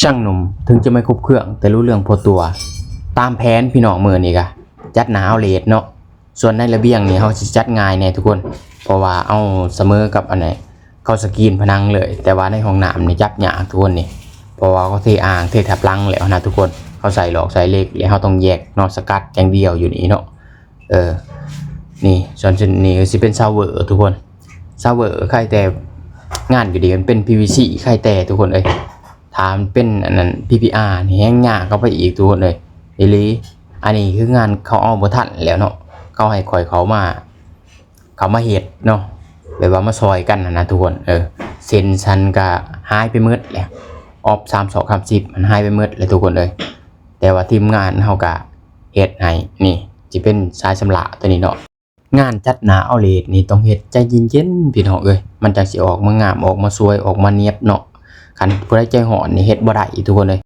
ຊ່າງໜຸ່ມເຖິງຈະໄມ່ຄົບເຄື່ອງ ແຕ່ຮູ້ເລື່ອງພໍຕົວ. ຕາມແຜນພີ່ນ້ອງ ມື້ນີ້ກະຈັດໜ້າເອົາເລດເນາະ. ສ່ວນໃນລະບຽງນີ້ເຮົາຊິຈັດງ່າຍແດ່ທຸກຄົນ ເພາະວ່າເອົາສະເໝີກັບອັນນັ້ນ ເຂົາສະກຣີນຜະໜັງເລີຍ. ແຕ່ວ່າໃນຫ້ອງນ້ຳນີ້ຈັບຍາກທຸກຄົນນີ້ ເພາະວ່າເຂົາເທອ່າງ ເທທັບຫຼັງແລ້ວນະທຸກຄົນ. ເຂົາໃສ່ຫຼອກໃສ່ເຫຼັກ ແລ້ວເຮົາຕ້ອງແຍກເນາະ ສະກັດຢ່າງດຽວຢູ່ນີ້ເນາະ. ເອີ ນີ້ ສ່ວນນີ້ຊິເປັນຊາວເວີທຸກຄົນ. ຊາວເວີໄຄແຕ່ ງານຢູ່ດີມັນເປັນ PVC ໄຄແຕ່ທຸກຄົນເອີຍ. ຖ້າມັນເປັນອັນນັ້ນ PPR ນີ້ແຮງຍາກເຂົ້າໄປອີກທຸກຄົນເອີຍ ອີ່ຫຼີ. ອັນນີ້ຄືງານເຂົາເອົາບໍ່ທັນແລ້ວເນາະ ເຂົາໃຫ້ຂ້ອຍເຂົ້າມາ ເຂົ້າມາເຮັດເນາະ ແບບວ່າມາຊ່ອຍກັນຫັ້ນນະທຸກຄົນ. ເອີ ເສັ້ນຊັ້ນກະຫາຍໄປໝົດແລ້ວ ອອບສາມຊອກສາມສິບ ມັນຫາຍໄປໝົດແລ້ວທຸກຄົນເອີຍ. ແຕ່ວ່າທີມງານເຮົາກະເຮັດໃຫ້ ນີ້ຊິເປັນສາຍຊຳລະຕົວນີ້ເນາະ. ງານຈັດໜ້າເອົາເລດນີ້ຕ້ອງເຮັດໃຈເຢັນໆ ພີ່ນ້ອງເອີຍ ມັນຈັ່ງຊິອອກມາງາມ ອອກມາສວຍ ອອກມານຽບເນາະ. ຄັນຜູ້ໃດໃຈຮ້ອນນີ້ເຮັດບໍ່ໄດ້ທຸກຄົນເອີຍ.